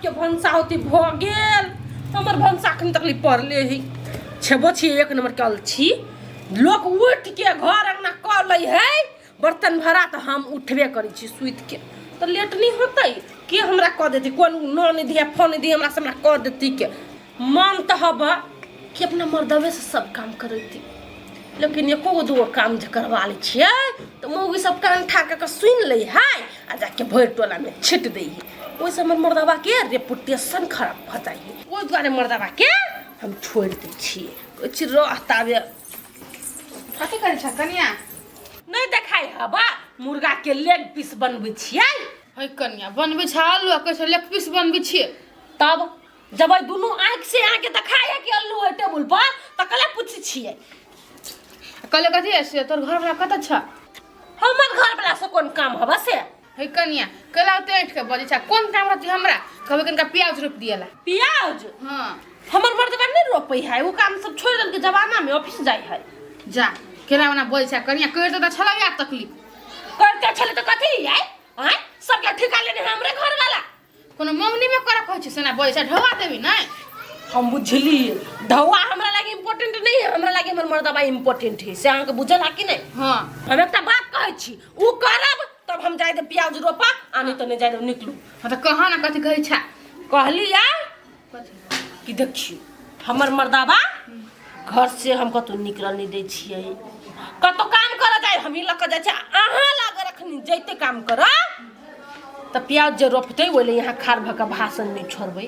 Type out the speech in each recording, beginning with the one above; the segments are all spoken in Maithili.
के भनसा होती भऽ गेल। हमर भनसा अखन तक पड़ले है। छेबो छी एक नंबर के अलछी। लोक उठ के घर अंगना कऽ लै है, बर्तन भरा, तऽ हम उठबे करै छी सुति के, तऽ लेट नहि होतै के? हमरा कऽ देतै कोन ननदि है फनदि हमरा से हमरा कऽ देतै के? मन तऽ हबऽ कि अपना मर्दवे से सब काम करैती, लेकिन एको गो दूगो काम जे करवा लै छियै तऽ मौगी सब कान ठा कऽ सुनि लै है आ जाके भरि टोलामे छिट दै है। ओहिसँ हमर मर्दबाके रेपुटेशन खराब भऽ जाइ है। ओहि दुआरे मर्दबाके हम छोड़ि दै छियै, कहै छी रह ताबे। कथी करै छ कनिया? नहि देखाइ हबा, मुर्गा के लेग पीस बनबै छियै। है कनिया, बनबै छ आलू आ कहै छ लेग पीस बनबै छियै? तब जब एहि दुनू आँखि से अहाँके देखाइ है कि अल्लू है टेबुल पर, तऽ कले पूछै छियै। कहले कथी है से, तोर घर वाला कतऽ छ? हमर घर वाला से कोन काम हबा से? है कनिया, कैला ओते ऐंठ के बजै छ? कोन काम रहती हमरा? कहबै कनिका प्याज रोपि दियला। प्याज? हाँ। हमर मर्दबा नहि रोपै है, ओ काम सब छोड़ि देलकै जमाना में, ऑफिस जाइ है। जा, केना ओना बजै छ कनिया? करि तऽ छलै या तकलीफ। करते छलै तऽ कथी आय आय सबके ठिका लेने है हमरे घर वाला। कोनो मम्मी में करऽ कहै छै सेना बजै छ, ढौआ देबी नहि? हम बुझली, ढौआ हमरा लागे इम्पोर्टेंट नहीं है, हमरा लागे हमर मर्दबा इम्पोर्टेंट है, से अहाँके बुझल है कि नहीं? हाँ। हम एकटा बात कहै छी, उ करब तब हम जाय देब प्याज रोपा, आ नहीं तऽ नहीं जाय देब, निकलू। हाँ, तऽ कहाँ ना कथी कहै छ? कहली आ कथी? कि देखियौ हमर मर्दाबा घर से हम कतौ निकलऽ नहि दै छियै, कतौ काम करऽ जाइ हमही लऽ कऽ जाइ छियै। अहाँ लाग रखनी जैते काम करऽ तऽ प्याज जे रोपतै ओहि लए यहाँ खाड़ भऽ कऽ भाषण नहि छोड़बै।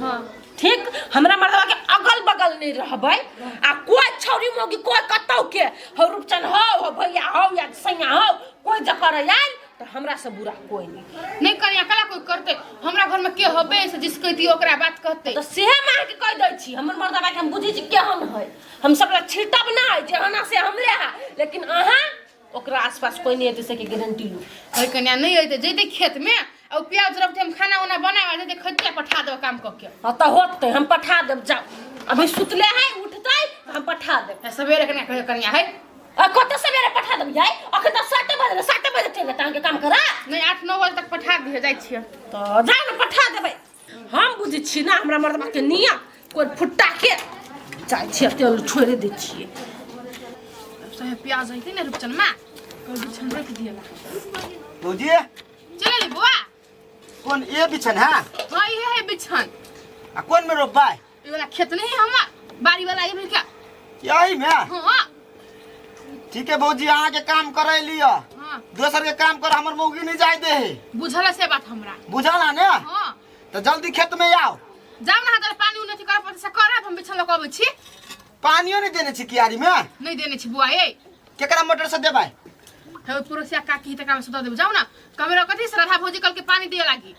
हाँ। ठीक, हमरा मर्दबा के अगल बगल नहि रहबै आ कोइ छौरी मौगी कोइ कतौ के हौ रूपचन हौ, हौ भैया हौ या सैया हौ, कोइ जकर आयल तऽ हमरा से बुरा कोइ नहि। नहीं कनिया, कला कोई करते? हमरा घर में के होबे से जिस कहती ओकरा बात कहते। तऽ सेहे हम अहाँके कहि दै छी, हमर मर्दबा के हम बुझै छी केहन है। हम सब लग छिटब नहि, जेहन से हमरे है, लेकिन अहाँ ओकरा आसपास कोइ नहि एतै से के गारंटी लू। अरे कन्या, नहीं अइते, जैते खेत में आ प्याज रोपते, हम खाना उना बनाए जैते, खैते पठा देब काम कऽ के। हाँ तऽ होतै, हम पठा देब, जाउ। अभी सुतले है, उठतै तऽ हम पठा देब। आ सवेरे कन्या कहियो कन्या है। आ कते सवेरे पठा देब यार? अखन तऽ 7 बजे, 7 बजे चलि जेतै अहाँके काम करा। नहीं, 8-9 बजे तक पठा दिहे, जाइ छियै। तऽ जाउ ने, पठा देबै। हम बुझै छी ने हमरा मर्दबा के नियत कोइ फुट्टा के जाइ छियै, तेल छोड़ि दै छियै। सहे प्याज अइते ने रूपचन मा कोइ बिछन रोपि दिएला। भौजी। चल अली बुआ। कोन ये बिछन है? हाँ, ये है बिछन। आ कोन में रोपबै? ये वाला खेत नहीं है हमर, बाड़ी वाला ये भी क्या। यही में? हाँ। ठीक है भौजी, अहाँ के काम करे लिअ। हाँ। दोसर के काम कर हमर मौगी नहीं जाय दे है। बुझल है से बात हमरा। बुझल है ने? हाँ। तो जल्दी खेत में आओ। जाओ ना, हाथ पानी उन्नति कर पड़तै से करब, हम बिछन लऽ कऽ अबै छी। पानियो नहीं देने छी कियारी में? नहीं देने छी बुआ ये। केकरा मोटर से देबै? हे पुरुषिया काकी तकरा में से दऽ देब, जाओ ना। कमेरा कथी से राधा भौजी कल के पानी दिए लागी।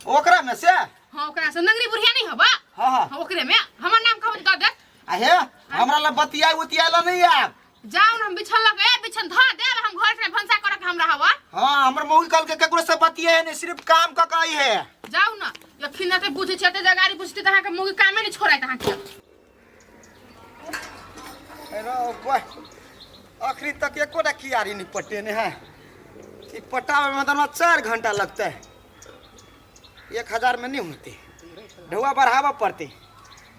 ओकरा में से? हाँ, ओकरा से, नंगरी बुढ़िया नहीं हबा। हाँ हाँ। हाँ, ओकरे में हमर नाम कहब दऽ देत। आ हे, हमरा ला बतियाई उतियाई ला नहीं आब। जाओ ना, हम बिछन लग ए बिछन धऽ देब, हम घर से भनसा करऽ के हमरा हवा। हाँ, हमर मौगी कल के केकरो से बतियाए नहीं, सिर्फ काम क के आई है। जाओ ना, यखिन न ते बुझै छै, एते जगारी बुझते त अहाँके मौगी कामे नहीं छोड़ाइत अहाँके। अरे बह, अखनी तक एकोटा कियारी नहीं पटेने है। ई पटावे में तो 4 घंटा लगता है। 1000 में नहीं होते, ढुआ बढ़ावा पड़ते।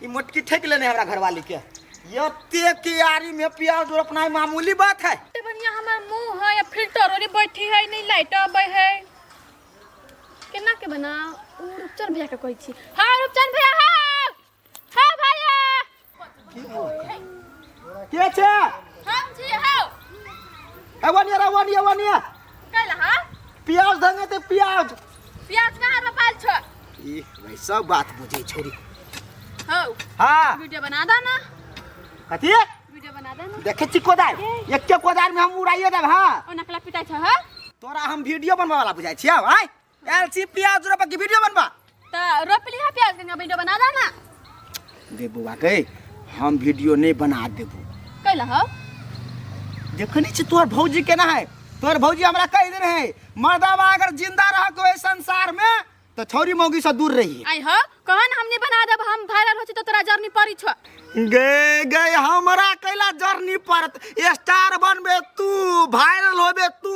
ई मोटकी ठेक लेने हमरा घरवाली के। एते कियारी में प्याज रोपना मामूली बात है? ते बढ़िया हमर मुंह है या फिल्टर ओरी बैठी है, नहीं लाइट आबै है, केना के बना? उ रूपचंद भैया के कहै छी। हाँ रूपचंद भैया, हाँ हाँ भैया। के छे? हम छी हौ। ए वनिया रे, वनिया वनिया। कैला हाँ? प्याज धंगे ते प्याज। प्याज कहाँ रोपाल छो? ई भाई सब बात बुझे छोरी। हौ। हाँ। वीडियो बना दा ना। कथी? वीडियो बना दा ना। देखे छी कोदार, एके कोदार में हम उड़ाइए देब। हाँ। ओ नकला पिटाई छ हाँ? तोरा हम वीडियो बनवा वाला बुझाइ छियौ? आय आयल छी प्याज रोपऽ के वीडियो बनबा? त रोप लिहा प्याज के, वीडियो बना दा ना। दे बौआ के, हम वीडियो नहीं बना देबो। कैला हौ? देखनी छी तोहर भौजी केना है। तोहर भौजी हमरा कहि देने है, मर्दावा अगर जिंदा रह कोई संसार में तो छौरी मौगी से दूर रही। आई हो कहन हमने बना देब, हम वायरल हो छी तो तोरा जरनी पड़ी छो। गे गे हमरा कैला जरनी पड़त, स्टार बनबे तू, वायरल होबे तू,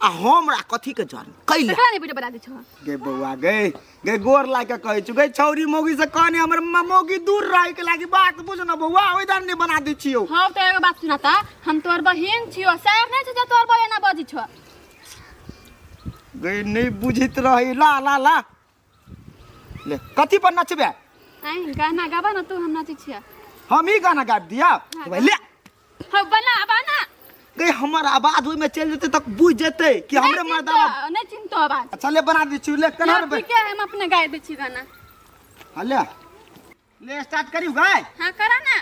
आ हमरा कथी के जरनी कैला? तकरा नहीं वीडियो बना दै छो। गे बौआ गे गे गोर लाग के कहै छु गे, छौरी मौगी से कहने हमर मौगी दूर रहे के लागी, बात बुझ न बौआ, ओइ दान नहीं बना दै छियौ। हम तो एगो बात सुनाता, हम तोर बहिन छियो, सर नहीं छो जे तोर बहिन ना बजी छो। गे नहीं बुझित रही, ला ला ला ले कथी पर नचबे? आई गाना गाबा न तू, हम नाचै छियै। हम ही गाना गाबि दिया? हाँ, ले हाँ बना बना। गे हमर आवाज ओइ में चलि जेतै तक बुझ जेतै कि हमरे मर्दावा। नहीं चिंतो आवाज। अच्छा ले बना दै छियौ, ले केना हाँ, ठीक है, हम अपने गाय दै छी गाना। हाँ ले ले स्टार्ट करियौ गाय। हाँ करा ना।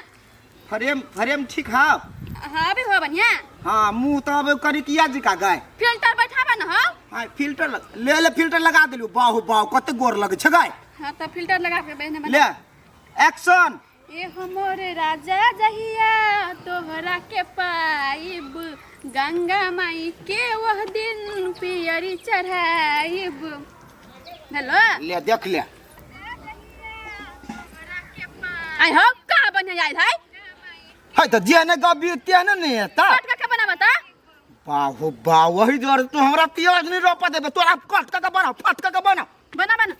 फ्रेम फ्रेम ठीक है? हाँ अभी हो बढ़िया। हाँ मुँह तो अब करी किया जी का गाय। फिल्टर बैठाबा न हो। हाँ फिल्टर ले ले, फिल्टर लगा देलू, बाहु बाहु कते गोर लगे छै गाय। हाँ तो फिल्टर लगा के बहने बना। ले एक्शन। ए हमर राजा जहिया तोहरा के पाइब, गंगा माई के वह दिन पियरी चढ़ाइब। हेलो ले देख ले। आई हो का बढ़िया आइल है? है तो जे ने गबी तेने नहीं एता। कट के बना बता। बाहु बाहु वही दुआरे तू हमरा प्याज नहीं रोपा देबे, तोरा कट के बना, फट के बना बना बना।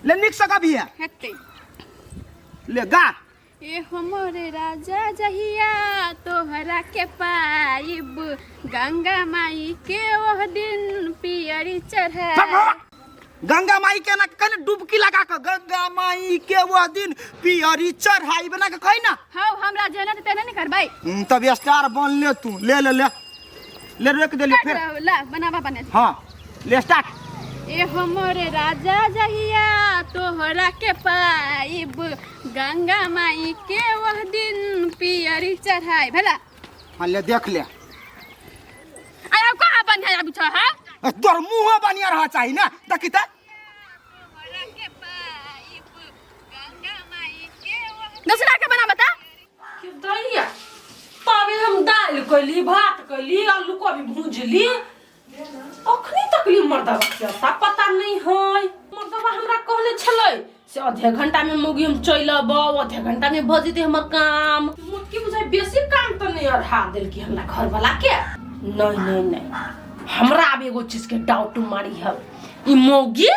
ले निक से गबी है हेतै। ले गा। ए हमर राजा जहिया तोहरा के पाइब, गंगा माई के वह दिन पियरी चढ़ाइब। गंगा माई के ना कने डुबकी लगा के गंगा माई के वह दिन पियरी चढ़ाई बना के कहि ना। हां हमरा जेना त तेना नहीं करबै। तब स्टार बन ले तू, ले ले ले ले रोक देली फिर। ला बनाबा बने। हां ले स्टार्ट। ए हमर राजा जहिया तोहरा के पाइब, गंगा माई के वह दिन पियरी चढ़ाई। भला हां ले देख ले। आय अब कहां बन्हा आबि छ? हां तोर मुंह बढ़िया रह चाही ना, देखी त। दूसरा के बना बता। के दैया तबे हम दाल कइली, भात कइली, आलू कोबी भुजली, अखनी तकली मर्दवा के पता नहीं है। मर्दवा हमरा कहने छलै से आधे घंटा में मौगी हम चलि अबौ, आधे घंटा में भ जेतै हमर काम। मोटकी बुझाइ बेसी काम त नहीं अढ़ा देलकी हमरा घर वाला के। नहीं नहीं नहीं, हमरा अब एगो चीज के डाउट मारी है, ई मौगी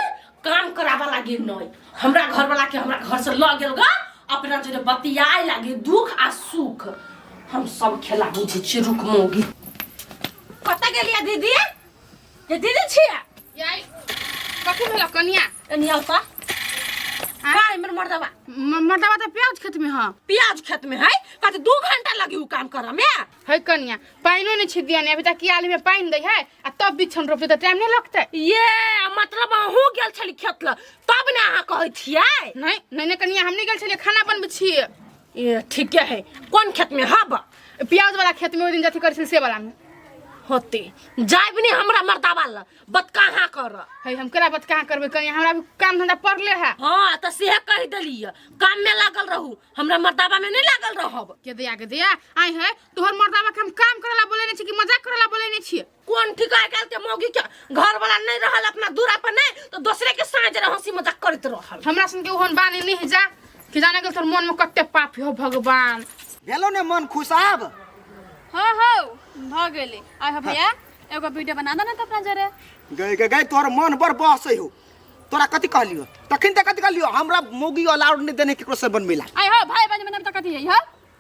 काम करावा लागे नहीं, हमरा घर वाला के हमरा घर से ल गेल गा अपना जोरे बतियाए लागे दुख आ सुख, हम सब खेला बुझै छी। रुक मौगी कतऽ गेलियै दीदी? ये दीदी छियै? याई कथी भेल कनिया? एनी आउ त। का हमर मर्दवा? मर्दवा त प्याज खेत में है। प्याज खेत में है? कथी 2 घंटा लगी उ काम करे में? है कनिया पानिओ नहीं छिदिया ने अभी तक, कियाली में पानि दै है आ तब बिछन रोपते त टाइम नहीं लगतै। ये मतलब अहूँ गेल छली खेत ल तब ने अहाँ कहै छियै? नहीं नहीं नहीं कनिया हम नहीं गेल छलियै, खाना बनबै छियै। ये ठीके है। कोन खेत में हब? प्याज वाला खेत में, ओइ दिन जथी करै छली से वाला में। होते जाइब नहीं हमरा मर्दावा ल बत कहाँ कर है? हम केना बत कहाँ करबै कनिया, हमरा भी काम धंधा पड़ले है। हाँ त सेहे कहि देलियै, काम में लागल रहू, हमरा मर्दावा में नहीं लागल रहब। के दिया के दिया आई है तोहर मर्दावा के हम काम करेला बोले नहीं छी कि मजाक करेला बोले नहीं छी? कोन ठीक आइ काल्हि के मौगी के घर वाला नहीं रहल अपना दूरा पर नहीं तो दोसरे के साँझ रह हंसी मजाक करैत रहल। हमरा सन के ओहन बानी नहीं जा कि जाने गेल तोहर मन में कते पाप हो भगवान। भेलो ने मन खुश आब? हाँ हो भ गेलै। आइ हो भैया एगो वीडियो बना दे ना त अपना जरे। गए गए गए तोहर मन बड़ बहसै हो, तोरा कथी कहलियो तखन त कथी कहलियो हमरा मौगी अलाउड नहीं देने केकरो से बनबेला। आइ हो भाई बहिन बनाब त कथी है हो?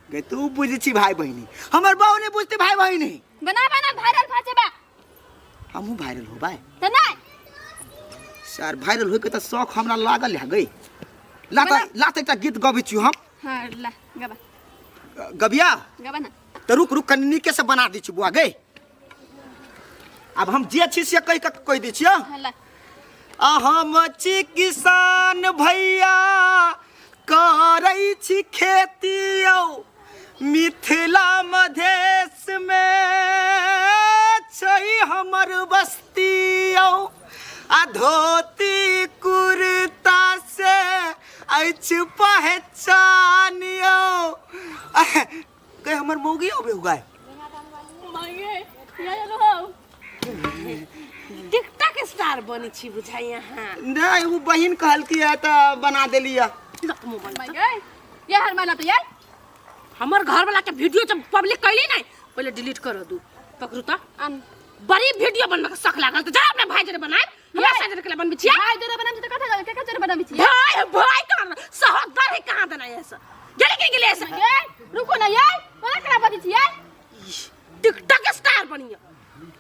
गए तू बुझै छी भाई बहिनी, हमर बहू नहीं बुझते भाई बहिनी। बना बना वायरल भ जेबा। हमहूँ वायरल हो भाई त नहीं सर, वायरल होय के त शौक हमरा लागल है। गई ला त ला त एकटा गीत गबै छी हम। हां ला गबा। गबिया? गबा ना। त रुक रुक कनि नीके से बना दै छी बुआ। गई अब हम जे छी से कहि के कहि दै छियै। हां ला। आ हम छी किसान भैया करै छी खेती यौ, मिथिला मधेश में छै हमर बस्ती यौ, आ धोती कुर्ता से अछि पहचान यौ। गई हमर मौगी अबे गाय। मांगे या रहो। टिकटॉक स्टार बनै छी बुझाइ अहाँ। नहीं, वो बहिन कहलकी है तऽ बना देली है। लक मोबाइल माय गई ये हर माला तो यार हमर घर वाला के वीडियो जब पब्लिक कैली नहीं पहले डिलीट कर दू। पकड़ू त अन बड़ी वीडियो बनबे के शौक लागल त जा अपने भाई जरे बनाए, हमरा ये। साथ जरे के बनबे छियै। भाई जरे बनाबी त कथा जावे के जरे बनाबी छी। भाई भाई कहाँ सहोदर है कहाँ देना ऐसा गेले के गेले ऐसा। ये रुको ना यार, कोना करा बजी छी यार। टिकटॉक स्टार बनियो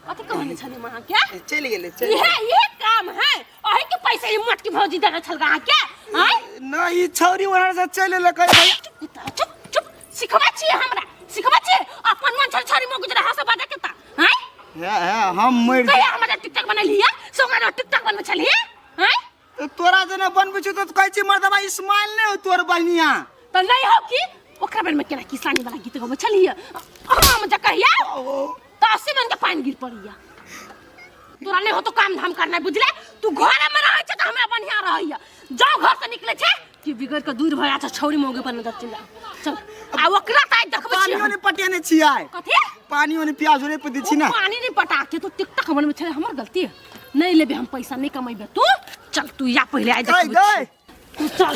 कथी कहने छली मां के? चलि गेलै चलि। इहे इहे काम है अही के पैसा ई मोटकी भौजी देने छल अहाँ के? आँय? ना, ई छौरी ओनहर से चलि एलै कहै भैया। चुप कुत्ता, चुप चुप। सिखबै छियै हमरा, सिखबै छियै अपन मन छल छरी मोगु जरा हंस बाजा के ता। आँय? हे हे हम मरि कहिया हमरा टिकटॉक बनेलियै से ओकरा टिकटॉक बनबै छलियै? आँय? तऽ तोरा जेना बनबै छौ तऽ कहै छी मर्दबा इस्माइल नहि हो तोर बहिनिया। तऽ नहि हो कि ओकरा बारे में केना किसानी वाला गीत गबै छलियै हम जे कहिया तऽ 80 मन के पानि गिर पड़ैया। तोरा नहि हो तो काम धाम करना बुझले, तू घर में रहै छै तऽ हमरा बढ़िया रहैया, जाओ घर से निकले छै कि बिगड़ के दूर भऽ जाइ छै छौरी मौगी पर नजर चलि चल। आ ओकरा तऽ आइ देखबै छियै। पानियो नहि पटेने छियै। कथी? पानियो नहि प्याजो नहि पी छी ना। पानी नहीं पटा के तू टिकटॉक बनबै छलै, हमर गलती है। नहीं लेबे हम पैसा, नहीं कमेबे तू चल, तू या पहिले आइ गई देखबै गई छियै। तू चल,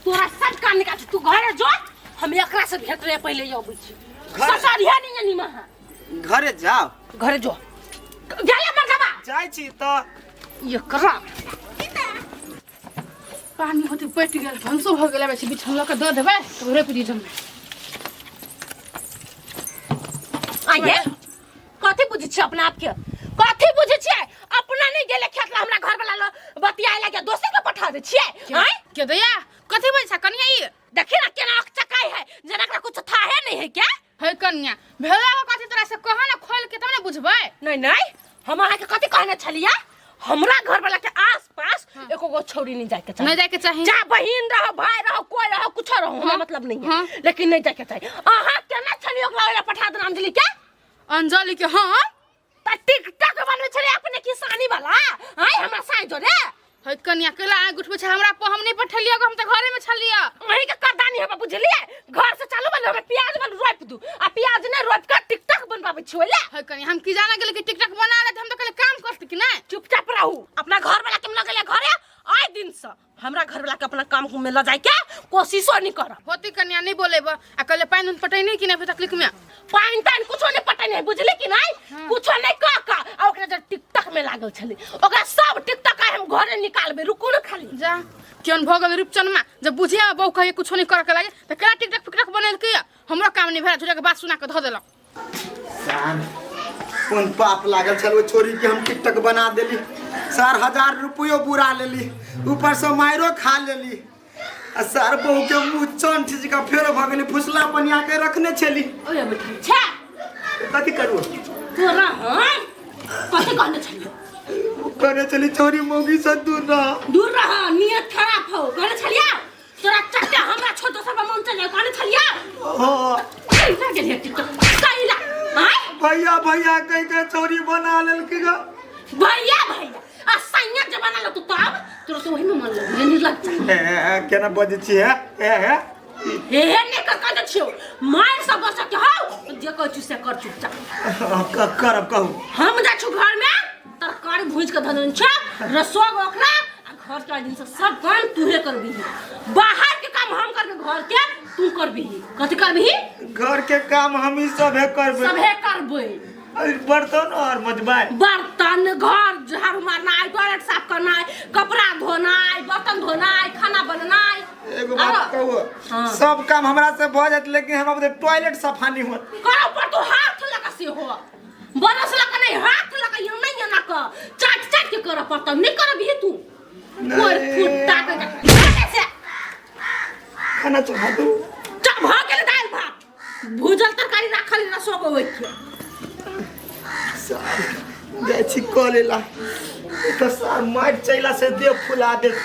तोरा सब काम निकाल, तू घरे जो, हम एकरा से भेट रहे पहिले अबै छी। ससुरिया नहीं जानी महा। घरे जाओ। घरे जो गेले मर्दबा। जाइ छी तऽ। एकरा पानी होते पटि गेल, भनसो भऽ गेल, आबै छी बिछौन लऽ कऽ दऽ देबै तऽ रोपि दी जमे। आइए कथी बुझै छियै अपना आपके? कथी बुझै छियै अपना? नहीं गेले खेत ला, हमरा घर वाला ल बतियाए लगे दोसर के पठा दे छियै। आँय के दैया कथी बजै छै कनिया ई? देखी ना केना अकचकाई है, जेना एकरा कुछ थाहे नहीं है क्या? हे कनिया भेला हो कथी तोरा से कह ना खोल के तब ने बुझबै। नहीं नहीं, हम अहाँ के कथी कहने छलियै, हमरा घर वाला के आस पास एको गो छौरी नहीं जाए के चाही। नहीं जाए के चाही। चाहे बहिन रहो, भाई रहो, कोई रहो, कुछ रहो, हमरा मतलब नहीं है। लेकिन नहीं जाए के चाही। अहाँ केना छलियै ओकरा ओला पठा देना अंजलि के? अंजलि के हाँ त टिकटॉक बनबै छलियै अपने किसानी वाला। आँय हमरा साँझ जोरे है कनिया केला आइ गुठबै छै हमरा पर, हम नहीं पठेलियै हम तऽ घरे में छलियै। अहीं के करदानी हेबा बुझलियै, घर से चालू बन हमरा प्याज बन रोपि दू आ प्याज नहीं रोपि के टिकटॉक बनबाबै छी ओइला। है कनिया हम की जाना गेलै कि टिकटॉक बना लेत, हम तऽ कहलियै काम करत कि नहीं। चुपचाप रहू, अपना घर वाला के लग गेलै घरे। आइ दिन से हमरा घर वाला के अपना काम में ल जाय के कोशिशो नहीं करब। होती कनिया नहीं बोलेब आ कहले पानि उन पटैनी कि नहीं तकलीफ में? पानि तानि कुछो नहीं पटैने बुझली कि नहीं? कुछो नहीं कह कह आ ओकरा जब टिकटॉक में लागल छलै ओकरा सब टिकटॉक आइ हम घरे निकालबै, रुकू ने खाली। जा केहन भऽ गेल रूपचनमा, जब बुझिया बहू कहिए कुछो नहीं करके लागे तऽ केना टिकटॉक फिकटॉक बनेलकै, हमरो काम नहीं भेल, झूठा के बात सुना के धऽ देलक। सार कोन पाप लागल छल ओहि छोरी के हम टिकटक बना देली, 4000 रुपयो बुरा लेली, ऊपर से मारो खा लेली आ सार बहू के मुँह चंठ जकाँ फेर भऽ गेलै, फुसला बनिया के रखने छली। ओए बैठल छै कथी करू तोरा? हम कथी कहने छलियौ? कहने छली छोरी मौगी से दूर रह, दूर रह, नियत खराब हो कहने छलियौ। तोरा चट्टा हमरा छोड़ दोसर पर मन चल जाए कहने छलियौ। हो कैला गेलियै टिकटॉक कैला? आँय भैया भैया कह के छोरी बना लेलकी ग। भैया भैया आ सैया जे बना लो तू तब तोरा तो वही में मन लग निर्लज्ज। ए केना बजै छी? हे हे हे हे हे नहीं कर कहने छियौ, मार सब बस के हौ जे कहै छी से कर चुपचाप। करब कहू। हम जाइ छु घर में तरकारी भूज के धऽ देने छ रसोग ओकरा आ घर के दिन से सब काम तूहे करबिही, बाहर के काम हम करबे, घर के तू करबिही। कथी करबिही? घर के काम हम ही सभे करबै, सभे करबै। अरे बर्तन और मजबाई, बर्तन घर झाड़ू मारनाइ, टॉयलेट साफ करनाइ, कपड़ा धोनाइ, बर्तन धोनाइ, खाना बनेनाइ। एगो बात कहू? हाँ। सब काम हमरा से भऽ जायत लेकिन हमरा टॉयलेट सफा नहीं होत। करो पर तू हाथ लगा से हो बरस लगा नहीं, हाथ लगा ये नहीं ना कर, चाट चाट के कर पड़ता, नहीं करबही तू कोई फुट्टा के से। खाना चढ़ा दू। चल भऽ गेल दालि भात भूजल तरकारी राखल रसोग ओइ के। सार जाइ छी कऽ लेला तऽ सार मारि चैला से देह फुला देत।